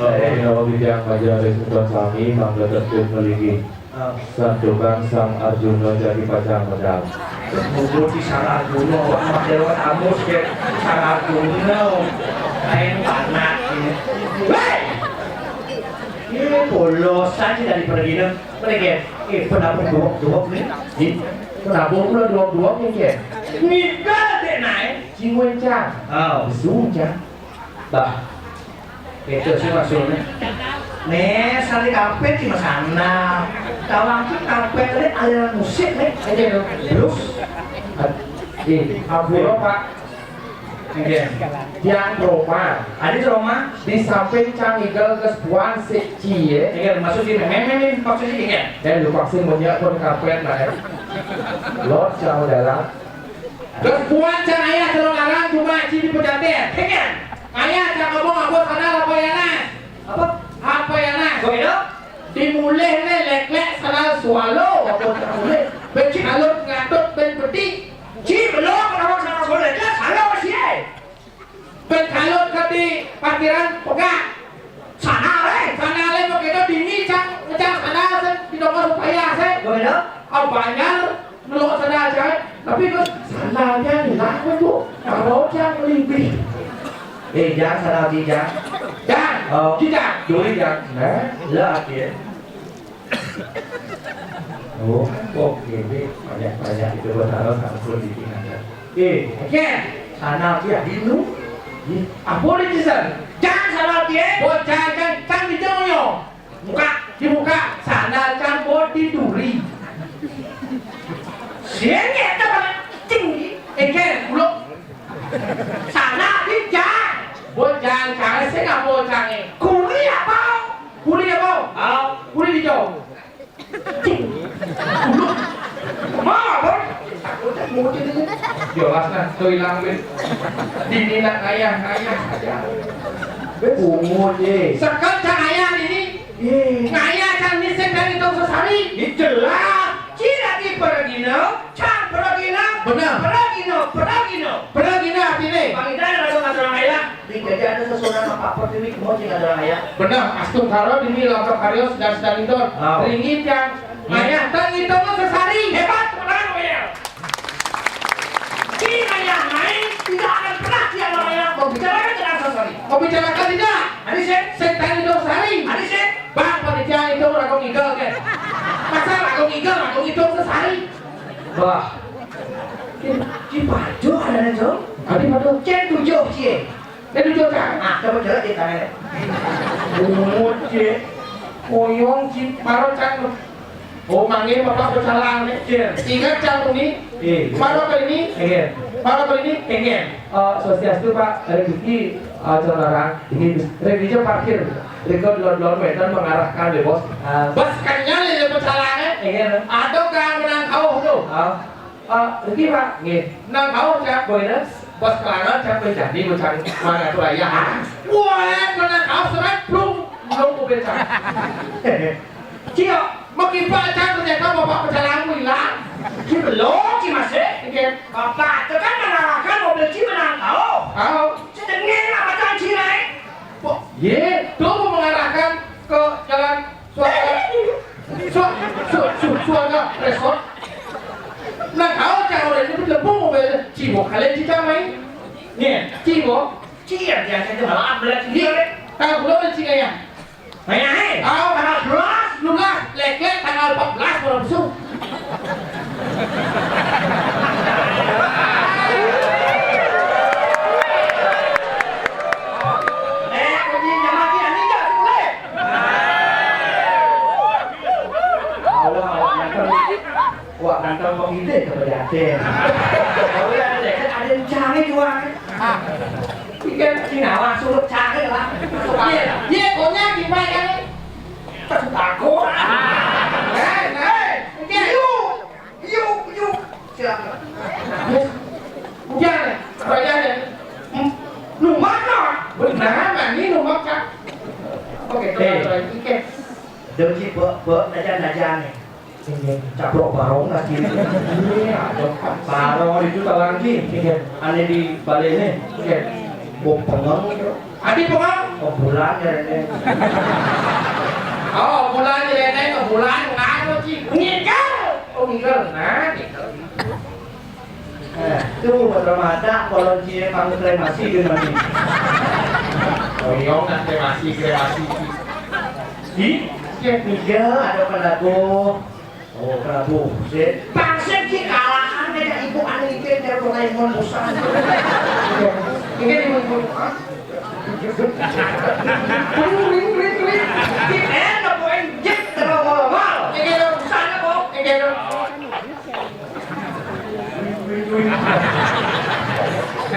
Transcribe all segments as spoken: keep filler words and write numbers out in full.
Menawi titiang majalis ento sami mangda tetep nglinggi. Ah. Santukan Sang Arjuna jagi pacang medal. Bubur si Sang Arjuna, awak model awak Amus, ya. Sang Arjuna. Lain anak ini. Hei! Ini bolos aja dari pergi, no. Pergi, ya. Eh, penabung duwok-duwok nih. Ih, penabung pula duwok-duwok nih, ya. Ngiga dek naik. Cinguencang. Oh. Besuncang. Bah. Itu sih maksudnya. Nih, sari kampet di sana. Tawang ki kampet tadi aliran musik nih. Aja dong. Terus. Eh, ampura, Pak. Nggih. Tiang Roma. Adi Roma. Di samping cang igel ges puan si cie. Nggih, maksud si meme, meme, maksud si nggih. Dan lupa sih punya pun kampet lah, ya. Lot cang dalam. Ges puan cang ayah telung aran cuma ci di pejaten. Nggih. Ayah cang ngomong apa sana apa ya, Nas? Apa? Apa ya, Nas? Kok itu? Dimulih ne leklek sandal swallow, apa tak mulih? Becik alut ngatut ben peti. Ci belum kenapa sandal swallow leklek sandal sih, eh? Ben kalut ke di parkiran pegak. Sana, eh? Sana le begitu dini cang ngecang sandal se di nomor supaya se. Begitu? Au banjar melok sandal cang. Tapi kok sandalnya hilang, Bu. Kalau cang lebih. Eh, jang sandal ci jang. Jang. Oh. Ci jang. Duri jang. Nah, lah akhir. Oh, kok ini banyak-banyak itu bertaruh sama pun di sini. Eh, oke. Sandal ci dinu. Ih, apa di sana? Jang sandal ci. Bocah kan kan di jauh yo. Buka, dibuka. Sandal cang bot di duri. Sini ada banget tinggi. Engke, uluk. Sana di jang. Bot jang, jang sing apa jang e? Kuli apa? Kuli apa? Ah, kuli hijau. Cing. Uluk. Mau apa? Takut tak mau jadi. Jelas nah, tuh hilang duit. Dini nak ngayah, ngayah aja. Pungut, ye. Sekat cang ayah ini. Ye. Ngayah cang misik dari tong sesari. Ini jelas. Ci lagi pergina, cang pergina. Benar. Pergina, pergina. Pergina artinya. Bang Idan ada nggak orang ayah? Di kerja ada sesuatu apa pertiwi mau cing ada ayah. Benar, astungkara dini labra karya sedang-sedang itu. Oh. Ringin cang. Iya. Ayah tang itu mah sesari. Hebat, tepuk tangan, Bang Idan. Di ayah main, tidak akan pernah dia namanya membicarakan tentang sesari. Membicarakan tidak. Adi sih. Setan itu sari. Adi sih. Bang, panitia itu ragu ngigel, ke? Masa ragu ngigel, ragu ngitung sesari? Bah. Ci, ci pajo ada nih, Jong. Adi pajo. Cen tujuh, cie. Cen tujuh, Cang. Ah, coba, coba, cek tangan. Bungut, cie. Koyong, ci, paro, Cang. Oh, mangga Bapak pecalang nih, Cil. Ingat, Cang Uni? Iya. Maro ke ini? Iya. Maro ke ini? Iya. Eh, swastiastu, Pak. Rezeki, eh, Cang Larang. Ini rezeki parkir. Rekod lon-lon wetan mengarahkan deh, Bos. Ah. Bos kenyal ya pecalang, eh? Iya. Ada kang menang kau tuh. Ah. Eh, iki, Pak. Nggih. Nang kau cak boy, bos kelangan cak boy jadi macam mana tuh ya? Wah, kena kau seret plung, plung mobil cak. Cio, mengkipak cak ternyata bapak pecalang hilang. Ci belum, ci masih. Nggih. Bapak itu kan mengarahkan mobil ci menang kau. Kau. Sedengin apa cang ci naik? Kok? Ye, tuh mengarahkan ke jalan Suara, su-, su-, su-, suara resort. Nah, kau cak orang ini lebung mobil cibo kalian cita main. Nih, cibo. Cia biasa aja malah belat Nih, dia. Tahu belum sih kayaknya? Banyak, eh? Tahu. Tanggal belas. Belum lah, lek-lek tanggal empat belas baru besok. Eh, kunci jamaah dia ni je, boleh? Allah, Allah, ganteng. Wah, ganteng kok ide ke pejaten. Kalau yang ada, kan ada yang cari juga. Ikan Cina, wah, suruh cari lah. Masuk aja lah. Iya, pokoknya gimana kan? Takut. Eh, eh, oke. Yuk, yuk, yuk. Silakan. Udah, bayar ya. Hmm. Lu mana? Benar, mani lu makan. Oke, eh. Oke. Dengki bek, bek, najan, najan nih. Caprok barong lagi. Iya, ada. Barong itu tahu lagi. Iya. Ane di balai nih. Iya. Bau pengang itu. Adi pengang? Kebulan ya ini. Oh, bulan ya ini, kebulan, nganu, Ci? Ngigel. Oh, ngigel. Nah, gitu. Eh, itu buat remaja, kalau cie panggung kremasi di mana? Oh, iya, nak kremasi, kremasi. Di? Cie ngigel, ada pelaku. Oh, Prabu, sih. Pangsit ki kalahan aja ibu anu itu yang mulai mon bosan. Ini ibu-ibu, ah. Ring, ring, ring, ring. Di enak, boy. Jep, terus ngomong. Ini lo, sana, kok. Ini lo.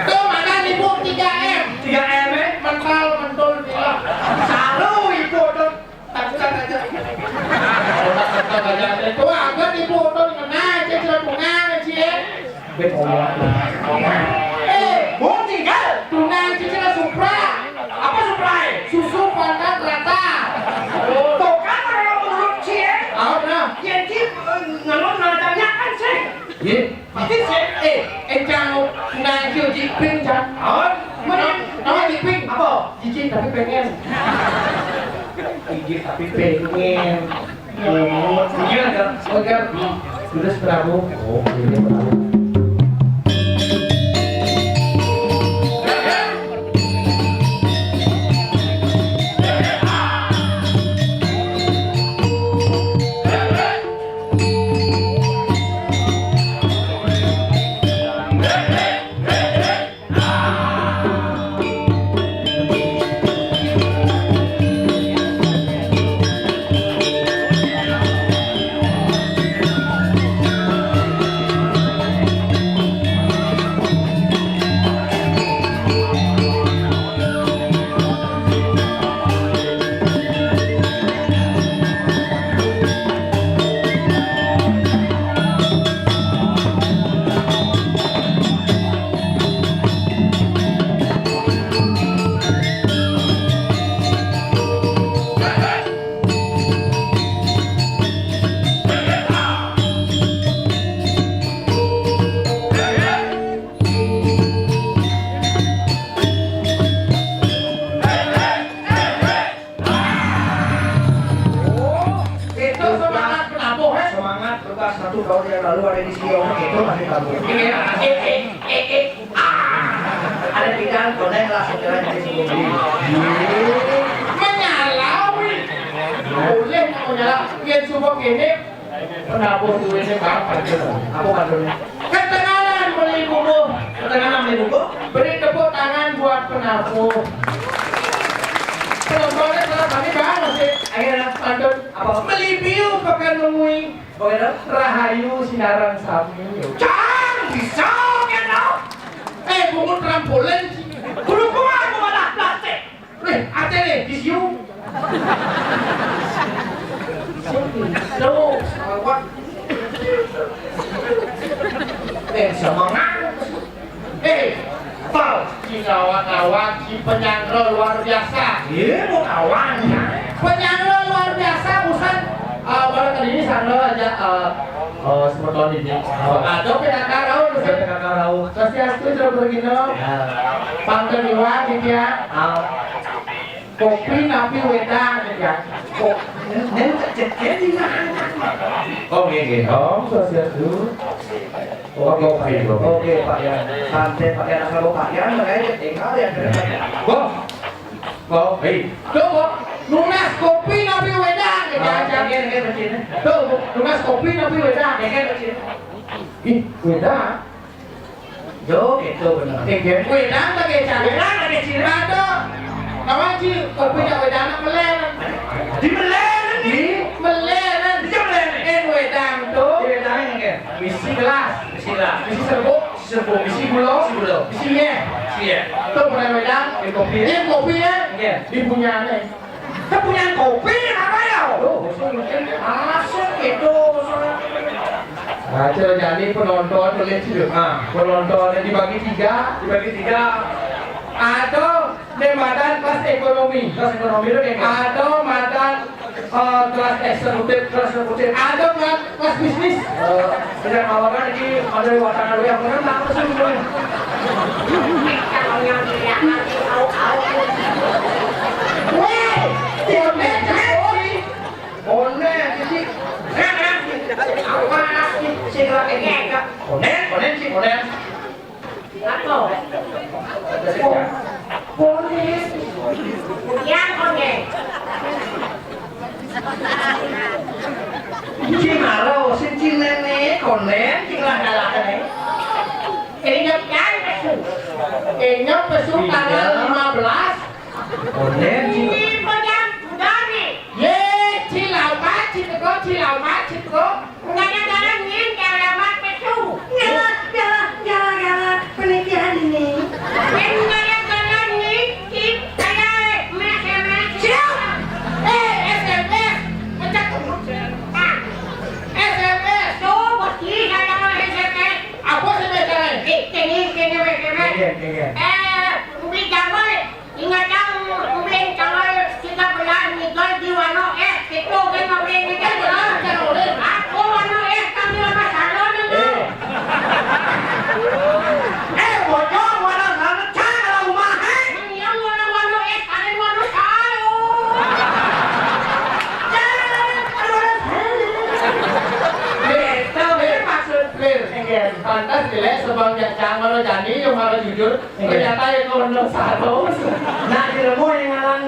Tuh, mana ibu tiga M? Tiga M, eh? Mental, mentul, gila. Saru, ibu, tuh. Takkan aja. Takkan aja. Itu agak ibu tuh ngena aja, sudah tunang aja, ya. Ben omongan. Eh, Bu, tinggal. Tunang aja, sudah Supra. Apa Supra, eh? Susu pandan rata. Tuh kan orang urut, Ci, ya. Ah, benar. Ya, Ci, eh, ngalon nadanya kan, sih. Ye. Pasti sih. Eh, eh, jang, nang kyo jiping, jang. Oh, mana? Nama jiping? Apa? Jijik tapi pengen. Jijik tapi pengen. Oh, iya, enggak? Oh, enggak. Terus Prabu. Oh, iya, Prabu. Oh, itu semangat penabuh, eh? Semangat bekas satu tahun yang lalu ada di Sion, itu masih bagus. Iya, eh, eh, eh, eh, ah. Ada tiga, boleh lah, segera jadi sebelum ini. Menyalawi. Boleh, menyala. Yang coba gini, penabuh duitnya berapa, gitu? Apa pantun? Ketengahan beli bubur. Ketengahan beli bubur. Beri tepuk tangan buat penabuh. Penontonnya salah kami banget sih. Ayo, pantun. Apa? Melibiu pekan mengui. Bagaimana? Rahayu sinaran sami. Cang, bisa kan, no? Eh, bungut trampolin. Kudu kuat, mau malah plastik. Weh, ate nih, di siu. Tuh, sawat. Eh, semangat. Eh, Pau, si kawan-kawan, si penyangro luar biasa. Iya, mau kawan, ya. Penyangro luar biasa, busan. Eh, baru kali ini sangro aja, eh, eh, semeton ini. Ada P K K Rau, ada P K K Rau. Swastiastu, Jero Bergino. Ya. Pangkeniwa, gitu ya. Ah. Kopi napi wedang, ya. Kok, nen, nen, cek, cek, cek, di mana? Oh, nggih, nggih. Om Swastiastu. Oke, Pak Yan. Oke, Pak Yan. Santai, Pak Yan. Asal Pak Yan, makanya tinggal ya. Bos. Bos, hei. Tuh, Bos. Nunas kopi napi wedang, ya, oh, jangan. Nggih, nggih, betul. Tuh, nunas kopi napi wedang, ya, kan, betul. Ih, wedang. Yo, gitu bener. Nggih, wedang lagi cari. Wedang lagi cari. Ada. Kawan Ci, kopi jak wedang meleren. Di meleren nih. Di meleren. Di meleren. Eh, wedang tuh. Di wedang ini, nggih. Isi gelas. Isi gelas. Isi serbuk. Isi serbuk. Isi gula. Isi gula. Isi ye. Isi ye. Tuh, meleren wedang. Di kopi. Di kopi ya. Nggih. Di punyane. Teu punya kopi, apa ya? Loh, maksud itu. Nah, cara jadi penonton boleh sih. Ah, penontonnya dibagi tiga. Dibagi tiga. Ada di madan kelas ekonomi. Kelas ekonomi itu kayak gimana? Ada madan, eh, kelas eksekutif. Kelas eksekutif. Ada kelas, kelas bisnis. Eh, tidak kawakan ini ada wacana yang benar, tak ada sih. Kalau yang tidak nanti tahu-tahu. Wéh, cewek, cewek. Onéh, sih. Nah, nah. Apa sih? Sing lagi. Onéh, onéh sih, onéh. Apa? Onéh. Yang onéh. Cing aro, sing cing néné, konen, cing lah kalah néné. Enyok kan pesu. Enyok pesu tanggal lima belas. Konen, cing. Ini pojam, udah nih. Ye, cilamat, citko, cilamat, citko. Enggak ada galon, nyin, cilamat pesu. Yalah, yalah, yalah, yalah. Penikian ini. Enggak ada galon, nyin, cip, saya, mes, mes. Siap. Eh, S M S. Pecat tuh. Ah. S M S. Tuh, bos, ini saya mau S M S. Apa sih, Bos? Eh, kene, kene, kene. Iya, iya. Eh, beli jambal. Ingat yang ubin tanggal tiga belas, nigol di Wano es, itu kan mau beli nigol. Aku Wano es, kami Wano Salon itu. Eh. Eh, bocor, Wano Salon, cara rumah, eh. Yang Wano, Wano es, kalian Wano Salon. Jangan, aduh, aduh. Betul, eh, maksud, eh, pantas jelek, sebab jak cang, Wano Jani, yang Wano jujur. Ternyata ya kono salah. Nah, ilmu yang ngalang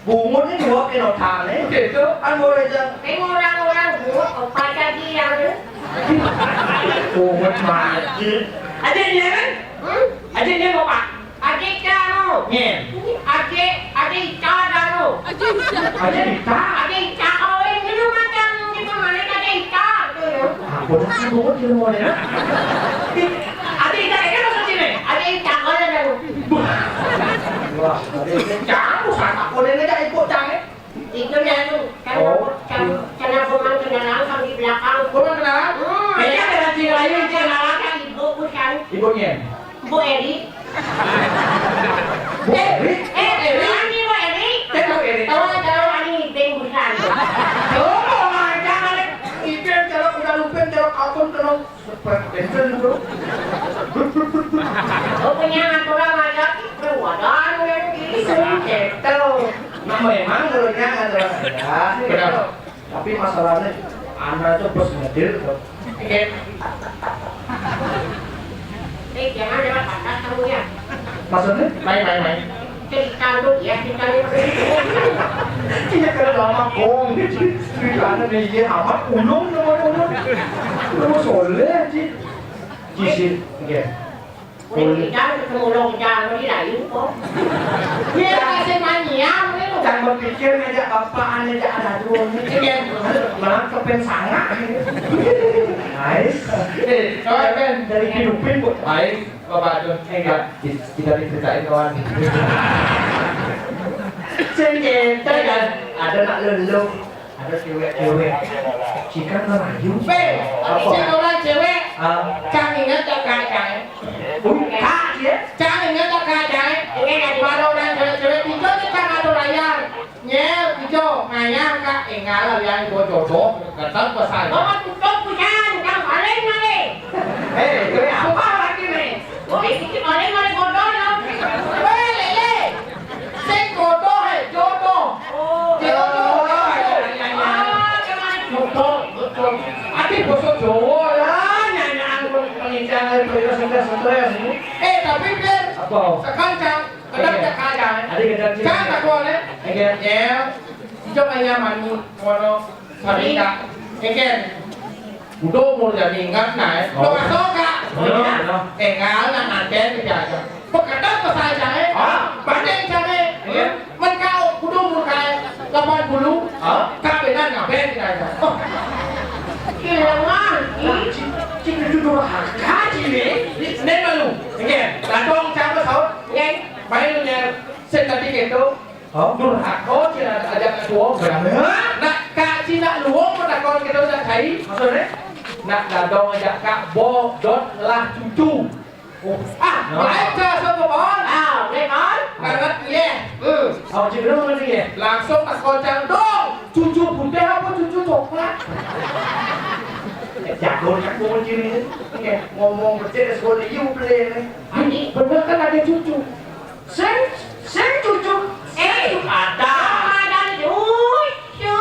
bungut ini dua kilo tane. Gitu. Kan boleh jang. Ini orang-orang bungut, apa jadi yang bungut mati. Ada dia kan? Hmm? Ada dia apa? Ada kamu. Nyen. Ada, ada ikan kamu. Ada ikan. Ada ikan kau ini macam di mana ada ikan tuh ya. Aku tak bungut di rumah dia. Adi, adi, ini maksud sini. Adi, cakol ya, Dalu. Wah, adi, ini cakol, sangka kuning aja ibu cang, eh. Itu ya, tuh. Kan, oh, kan, iya. Kan aku mang kenalan sama di belakang. Gua mang kenalan? Hmm. Kayaknya ada Cing Ayu, Cing Ayu. Kan ibu, bukan. Ibunya? Bu Eri. Bu Eri? Eh, eh, Bu Eri? Ini Bu Eri. Eh, Bu Eri. Tahu, tahu, ini Beng, bukan. Coba, Mang, jangan, eh. Ibu, kalau udah lupa, kalau aku tenang. Bensin itu. Rupanya aturan aja, wadah yang di itu. Nah, memang dulunya aturan aja. Benar. Tapi masalahnya, anak tuh bos ngedir tuh. Oke. Eh, jangan lewat batas kamu ya. Maksudnya? Main, main, main. Cerita lu, ya, cerita lu. Iya, kan lama kong. Cerita nih, iya, amat ulung, ulung, ulung. Lu soleh, Ci. Cisin, iya. Ulung kita ketemu ulung kita, lu di lain kok. Iya, kasih mania, lu. Jangan berpikir ngajak bapak, ngajak anak dulu. Iya. Malah kepen sangat. Nice. Eh, coba, Ben. Dari hidupin, Bu. Baik. Bapak Dun, enggak, kita diceritain kawan. Sing gitu kan, ada nak lelong, ada cewek-cewek. Jika ngerayu. Be, apa? Sing orang cewek, ah. Cang ingat tak kacang? Uy, kak, ya? Cang ingat tak kacang? Ingat, ada orang cewek-cewek, itu tuh cang atur layar. Nyel, ijo, ngayah ka énggal lian ibu jodoh, ketek pesan. Bawa tutup pisan, kang paling malih. Eh, itu apa lagi nih? Oh, iki paling malih bodoh ya. Wéh, lélé. Sing bodoh, eh, jodoh. Oh. Jodoh. Oh, iya, iya, iya. Ah, cuman. Betul, betul. Ati basa Jawa lah, nyanyian pengincaran dari Priyo Stres, Stres ini. Eh, tapi, Pir. Apa? Sekarang, Cang. Kadang cak kaya, eh. Ada kadang cak kaya. Cang tak boleh. Oke. Ya. Ijo kaya mani, kono, sarita. Oke. Udah umur jadi ingat, nah, eh. Oh. Lo masuk, Kak? Oh, iya, iya. Eh, enggak, nah, nanti aja. Peketan pesan aja, eh. Ah. Banding aja, eh. Iya. Men kau, udah umur kaya delapan puluh. Ah. Kak benar ngapain kita aja? Oh. Iya, Wan. Nah, ci, ci, itu durhaka, ci, nih. Nih, malu. Oke, datang siapa, Saud? Oke. Main lu, Nyel. Sing tadi gitu. Oh, durhaka, Cina ajak ketua, berapa? Nak, Kak Cina luwung, mau takon kita udah kai. Maksudnya? Nak dadong ajak Kak Bo, dot lah cucu. Oh. Ah, no. Baik, Kak, sama Bon. Ah, oke, Bon. Banget, iya. Hmm. Oh, Cina belum ngerti ya? Langsung takon cang dong. Cucu putih apa cucu coklat? Eh, jago, jago, Cina. Iya, ngomong kecil, sekolah, iya, boleh, nih. Ini bener kan ada cucu. Sing, sing cucu. Eh, Ada. Ada cucu.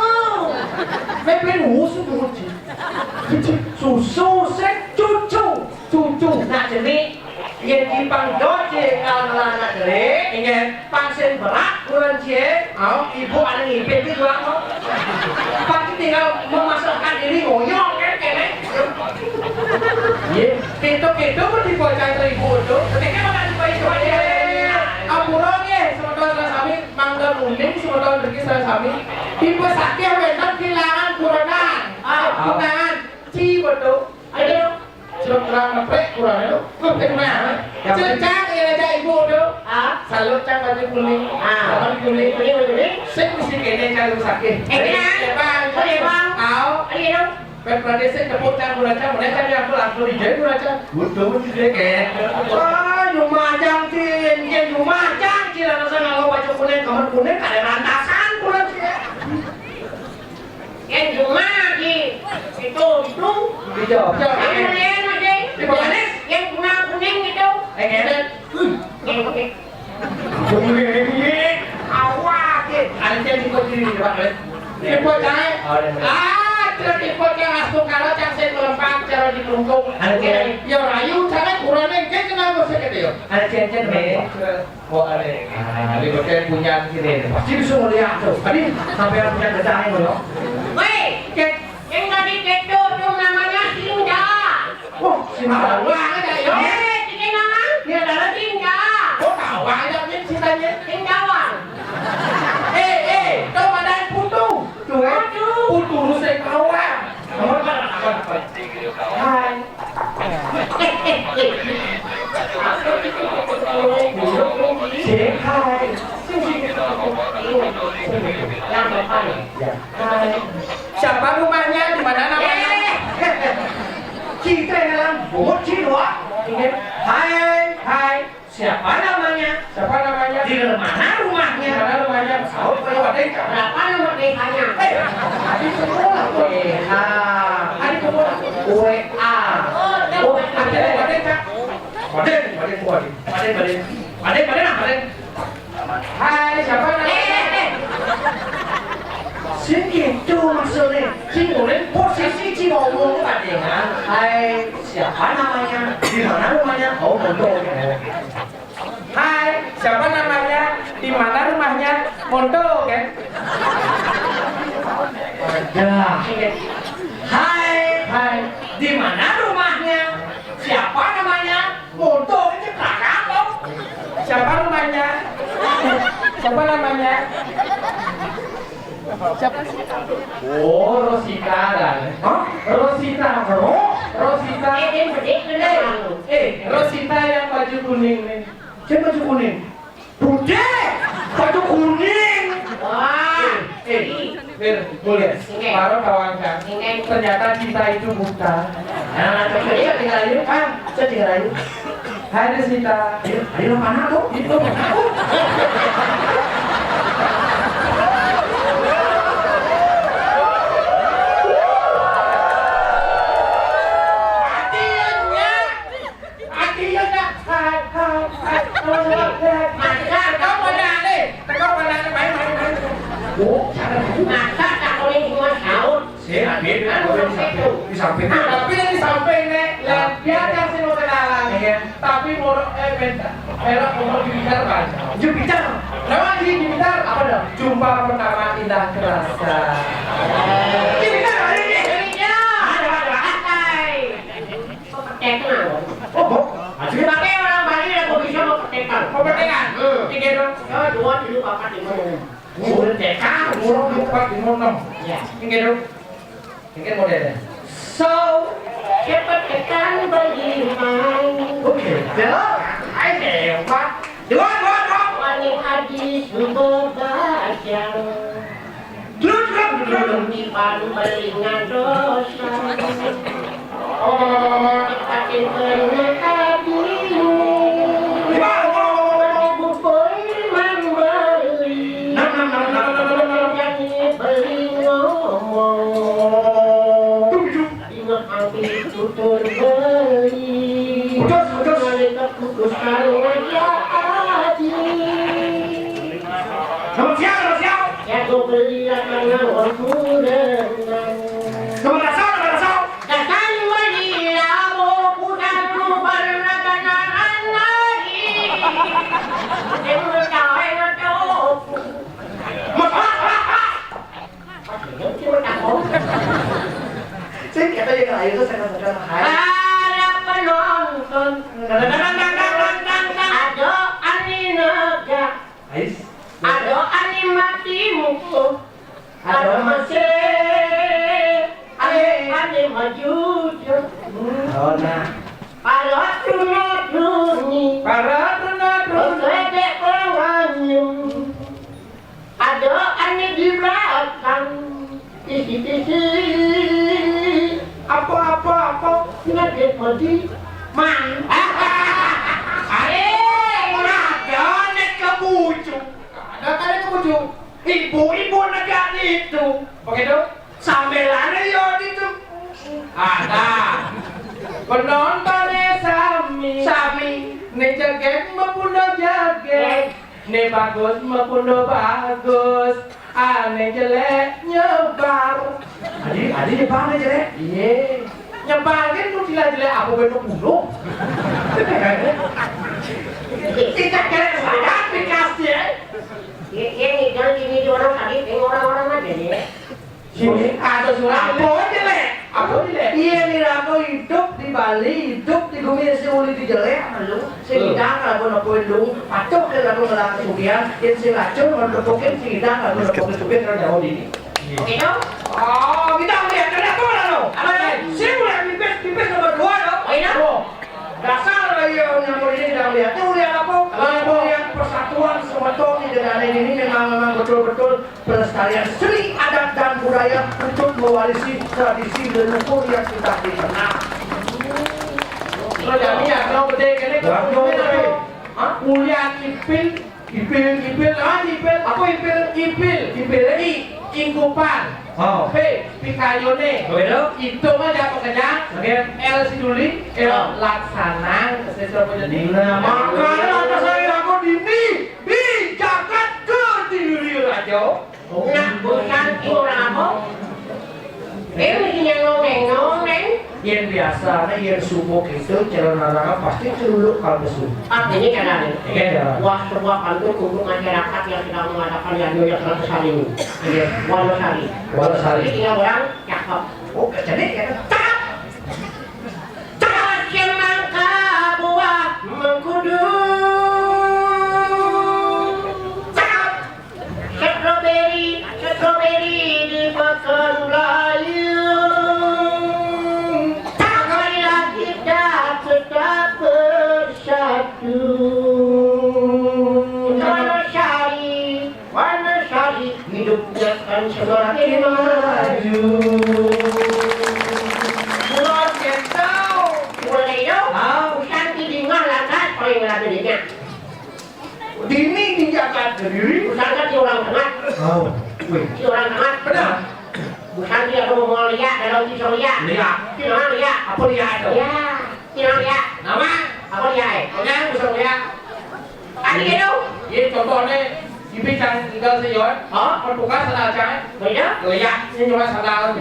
Mepin khusus cucu. Cucu, susu, sing cucu. Cucu. Nak jenik, yen dipang doce kalau nak jelik, yen pang sing berat kurang cie. Au, ibu ada ngipin itu doang kok. Pasti tinggal memasukkan diri ngoyong kan kene. Iya, itu itu kok dibocah ibu itu. Ketika makan ibu itu aja. Ampura nggih, semeton sami. Mangga uning semeton mriki sareng sami. Tipe sakit wénten kilangan kurenan. Ah, kurenan. Ci betul. Ayo. Surat terang neprek kurang itu. Neprek mana? Cecak ya aja ibu tuh. Ah. Salut cang baju kuning. Ah. Baju kuning. Kuning, kuning, kuning. Sing mesti kene cang rumah sakit. Eh, Bang. Bang. Bang. Au. Ayo dong. Pepradese tepuk tangan guracan, mulai cari aku langsung di jari guracan. Betul, betul, dia kayak. Wah, nyumacang, Cin. Cin, nyumacang, Cin. Ada saya nganggo baju kuning, kamar kuning, ada rantasan, guracan. Yang cuma di situ, itu. Hijau. Yang lain, Cin. Di bawah. Yang kuning, kuning itu. Yang ini. Yang ini. Bunyi, bunyi. Awak, Cin. Ada yang ikut sini, Pak. Tipe cai. Oh, iya, iya. Ah, terus tipe cai langsung kalau cang sing melempang cara ditungkung. Ada cai. Ya rayu cai kurane engke kenapa sakit ya? Ada cai, cai, nih. Oh, ada. Ah, ini pakai punya sini. Pasti bisa melihat tuh. Tadi sampai yang punya gedang itu loh. Woi, cek. Yang tadi kedo tuh namanya Sinda. Wah, Sinda. Tawa aja ya. Eh, tiga nama? Ini adalah Sinda. Oh, tawa aja, Cin, cintanya. Sindawan. Eh, eh, kau badan putu. Tuh, eh. Aduh. Putu lu saya kawan. Kawan, kawan, kawan. Hai. Say hi. Yang depan. Ya. Hai. Siapa rumahnya? Di mana namanya? Eh. Kita yang dalam bocil, wah. Hai, hai. Siapa namanya? Siapa namanya? Di mana rumahnya? Di mana rumahnya? Tahu, kalau ada yang berapa nomor D H-nya? Eh, tadi semua. D H. Tadi semua. W A. Oh, ada, ada, Kak. Baden, baden, baden. Baden, baden. Baden, baden, baden. Hai, siapa namanya? Eh, eh, eh. Sing gitu maksudnya. Sing boleh posisi Cimowong tadi, kan? Hai, siapa namanya? Di mana rumahnya? Oh, Mondo. Hai, siapa namanya? Di mana rumahnya? Mondo, kan? Ada. Hai, hai. Di mana rumahnya? Siapa namanya? Mondo ini kakak, Bang. Siapa rumahnya? Siapa namanya? Siapa sih? Oh, Rosita dan. Hah? Rosita, Ro-, Rosita. Eh, dia gede, bener. Eh, Rosita yang baju kuning nih. Siapa baju kuning? Budi, baju kuning. Wah. Eh, eh, Mir, mulia. Oke. Baru kawan kan. Oke. Ternyata cinta itu buta. Nah, coba dia tinggal aja, Kang. Saya tinggal aja. Hai, Rosita. Ayo, ayo, mana tuh? Itu. Hatinya. Hatinya, Kak. Hai, hai, hai. Tolong, tolong, hai. Masa kamu ada aneh? Teka pada aneh, main, main, main. Oh, siapa tuh? Masa tak boleh cuma saut? Sih, Amin, aku di samping, di samping. Tapi yang di samping, Nek, lah, dia yang sih mau kenalan. Iya. Tapi mau, eh, minta, melok mau dibicar, Bang. Dibicar? Lewat di dibicar, apa dong? Jumpa pertama indah terasa. Dibicar, hari ini. Iya. Ada, ada. Santai. Pepetekan. Oh, Bu. Dipakai orang Bali lah, kok bisa mau petekan. Mau petekan? Hmm. Tiga dong. Ya, dua, tiga, empat, lima, enam. Ini udah tekan, urung empat, lima, enam. Ya. Ini dong. Ini modelnya. So, cepat tekan bagi main. Oke, dah. Ayo, empat. Dua, dua, dua. Wani hadis bebaca. Dulu, dulu, dulu, dulu. Di palu belingan dosa. Apa, apa, apa, apa? Pakai pernah hadimu. Di bawah, bawah, bawah, bawah. Bubur membeli. Nam, nam, nam, nam, nam, nam, nam. Yang beli ngomong. Tujuh. Ingat ambil tutur beli. Putus, putus. Mereka putuskan wajah hati. Nomor Nomor dasar, nomor dasar. Dasar wali labo bukan lupa raga narang lagi. Dia mau tahu, mau tahu. Sing kata yang lain tuh saya katakan hai. Para penonton. Ada aneh negak. Ais. Ada aneh mati muka. Ada masih. Aneh, aneh maju. Oh, nah. Para tunaduni. Para tunaduni. Oke, dek, orang. Ada aneh di belakang. Tisi-tisi. Apa-apa-apa. Ngadek mati. Mang. Ayo, ada aneh ke bucu. Ada kali ke bucu. Ibu-ibu negak itu. Begitu? Sambelannya ya gitu. Ada. Penontonnya sami. Sami. Nih jaget mapun do jaget. Nih bagus mapun do bagus. Aneh jelek nyebar. Adi, adi nyebar aneh jelek? Iya. Nyebar kan tuh jelek-jelek apa bentuk buruk. Kita jelek banget dikasih ya. Iya, iya, nih, jangan gini di orang tadi, ini orang-orang aja nih. Sini, ada surat. Apa jelek? Apa jelek? Iya, nih, aku hidup di Bali, hidup di bumi, si uli di jelek, lu. Sing hidang lagu nopo lu, pacok ke lagu ngelang sugihan, yang si racun, mau depokin si hidang lagu nopo sugihan, kalau jauh di ini. Oke, dong. Oh, kita lihat, ada apa, lo? Apa, ya? Sing udah pipis, pipis nomor dua, dong. Oh, iya? Oh. Dasar lah, iya, nyamuk ini, kita lihat. Ini ulian apa? Apa? Ulian persatuan, semeton, di daerah ini memang, memang betul-betul pelestarian seni, adat, dan budaya untuk mewarisi tradisi leluhur yang sudah dikenal. Lo jami ya, lo gede kene. Waduh, hah? Ulian ipil, ipil, ipil, ah, ipil. Apa ipil? Ipil. Ipil. I, ingkupan. Oh. P, pikayone. Begitu? Itu mah jatuh kenyang. Oke. L siduli, L oh. Laksana. Sesuai jadi. Nah, makanya atas saya aku dini. Di jagat Kediri Raja. Nah, bukan orang apa? Eh, mesti yang nongeng-nongeng. Yang biasa, nah, yang subuh itu, calon anak pasti celuluk kalau besu. Artinya kan ada. Iya, ya. Wah, sebuah pantun untuk masyarakat yang sedang mengadakan radio yang seratus hari ini. Iya. Wonosari. Wonosari. Jadi tinggal orang cakep. Oh, jadi ya. Cakep. Cakep semangka buah mengkudu. Cakep. Strawberry, strawberry di Pekan Melayu. Marilah kita tetap bersatu. Wonosari, Wonosari, hidupnya kan semakin maju. Pulau Gentau. Mulai dong. Ah. Usan tidingah lantas paling rada dinyak. Dini dijaga diri. Pusaka di orang tengah. Oh, wih. Di orang tengah. Benar. Bukan dia mau mau lihat dalam di lia. Lia. Di orang lia. Apa lia itu? Ya, di orang lia. Nama? Apa lia? Eh? Oke, bisa lia. Tadi itu. Iya, contohnya, ibu cang tinggal sih, Yon. Hah? Kan bukan salah cang. Beda? Lia, ini cuma salah.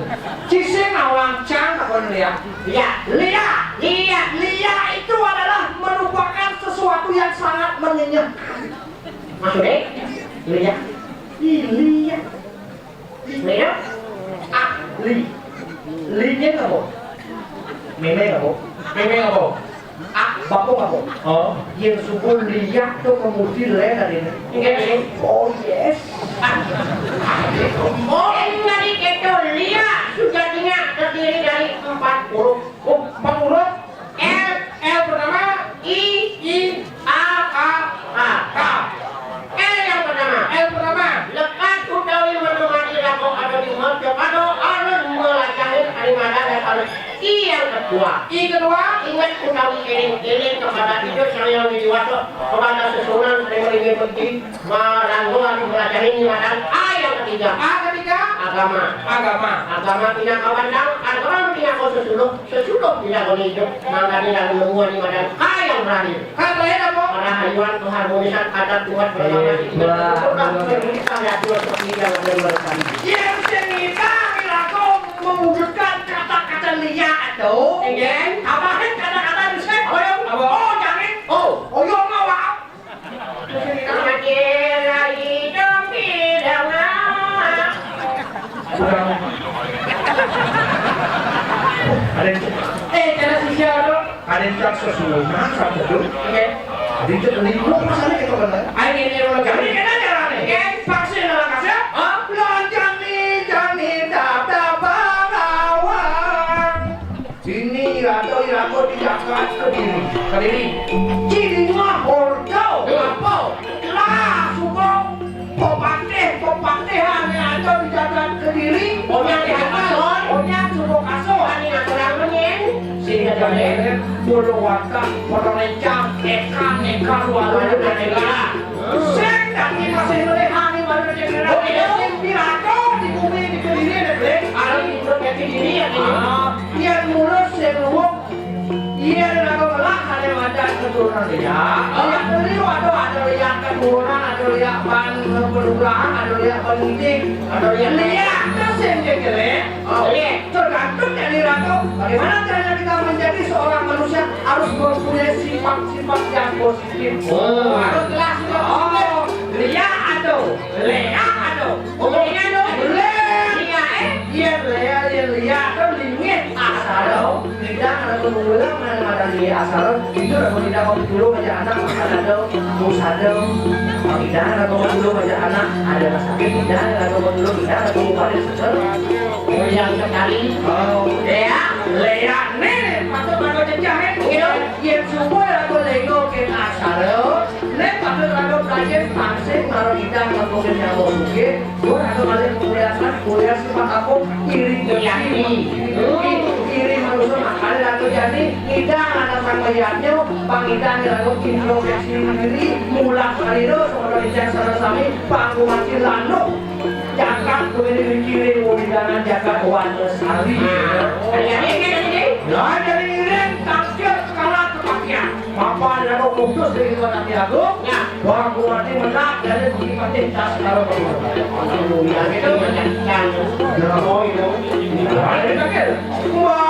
Cising awang cang, apa lia? Lia. Lia. Lia. Lia itu adalah merupakan sesuatu yang sangat menyenyak. Maksudnya? Lia. Ih, lia. Lia. Ah, li. Linya apa? Meme apa? Meme apa? Ah, bapak apa? Oh. Yang subur lia tuh pemutih le tadi. Iya, iya. Oh, yes. Ah. Oh, dari itu lia sejatinya terdiri dari empat huruf. Oh, empat huruf? L. L pertama. I. I. A. A. A. K. L yang pertama. L pertama. Lekat utawi menemani lagu ada di mercapada harus melajahin animada dan harus I yang kedua. I kedua. Ingat utawi eling-eling kepada hidup yang dijual kepada susunan terima ini pergi. Maranggo anu belajarin nyuadan A yang ketiga. A ketiga. Agama. Agama. Agama pina kawandang, agama pina ko sesuluk, sesuluk pina ko hidup, mangkane lalu nemuan ibadah kaya yang terakhir. Kaya terakhir apa? Karahayon, keharmonisan, adat, tuat, beragama, eh, ibadah, wah, berdoa, berdoa, berdoa, berdoa. Yang sing kita, Iraga, mewujudkan kata-kata liya itu. Inggih. Apa kata-kata itu sih? Apa ya? Apa? Oh, jangan. Oh, oh, ya, mau, ah. Ada yang, eh, cara sisya tu. Ada yang tak sesuai, nah, sama tu. Oke. Ada yang tak lingkup, masalah kita benar. Ayo, ini, ini, ini. Jadi, kita jalan ni. Oke, vaksin dalam kasih. Hah? Lanjang ni, jani, tak, tak, bangawang. Dini Iraga, Iraga di jagat Kediri. Kediri. Ciri mah ordo. Apa? Lah, suka pepatih, pepatihane ada di jagat Kediri. Onyang di Haton. Onyang suka kasar. Ani aturan menyen. Sehingga jalan. Bulu watak, perencang, ekan, ekan, walu, dan ekan. Sing dadi masih melih ani baru dadi raja. Oh, iya. Sing piraga di bumi di Kediri ada, Bli? Ada di Kediri ya, ini. Ah, yen mulus sing luwung, yen ora kebelah ada wadah keturunan ya. Oh. Yang Kediri waduh ada liya keturunan, ada liya ban perulahan, ada liya penting, ada liya liya sing jelek. Oh, iya. Tergantung dari raga. Bagaimana caranya kita menjadi seorang manusia harus mempunyai sifat-sifat yang positif. Oh. Harus jelas juga. Oh, Lia ado, Lea ado. Oh, Lea ado. Lea. Lia, eh? Yen Lea, yen Lia ado lingit asaro. Tidak ada pengulang mana ada lingit asaro. Itu ada tidak mau dulu aja anak makan ado, mus ado. Tidak ada mau dulu aja anak ada sakit. Tidak ada mau dulu, tidak ada mau pada seger. Yang sekali. Oh. Lea, Lea, nih, patut pada jejahe. Gitu. Yen subuh lagu lengo ke asaro, nek patut lagu belajar tansing karo idang lagu ke nyawa suge, gua lagu balik kemuliaan, kuliah sifat aku, iri dengki, iri dengki, iri manusia makanya lagu jadi idang anak sang mayatnya, pangidang lagu introspeksi diri, mulah saliro, sama idang sareng sami, pangku mati lanuk, jagat kuwi dikirim, wong jagat Wonosari. Nah, jadi ini, jadi ini. Nah, jadi ini takdir kala kematian. Papa lagu putus dari Iwan Ati Agung. Ya. Wah, kuwate menang dari Bupati Patih Tas karo Bupati. Alhamdulillah, itu menang. Ya, oh, itu. Ada takdir. Wah,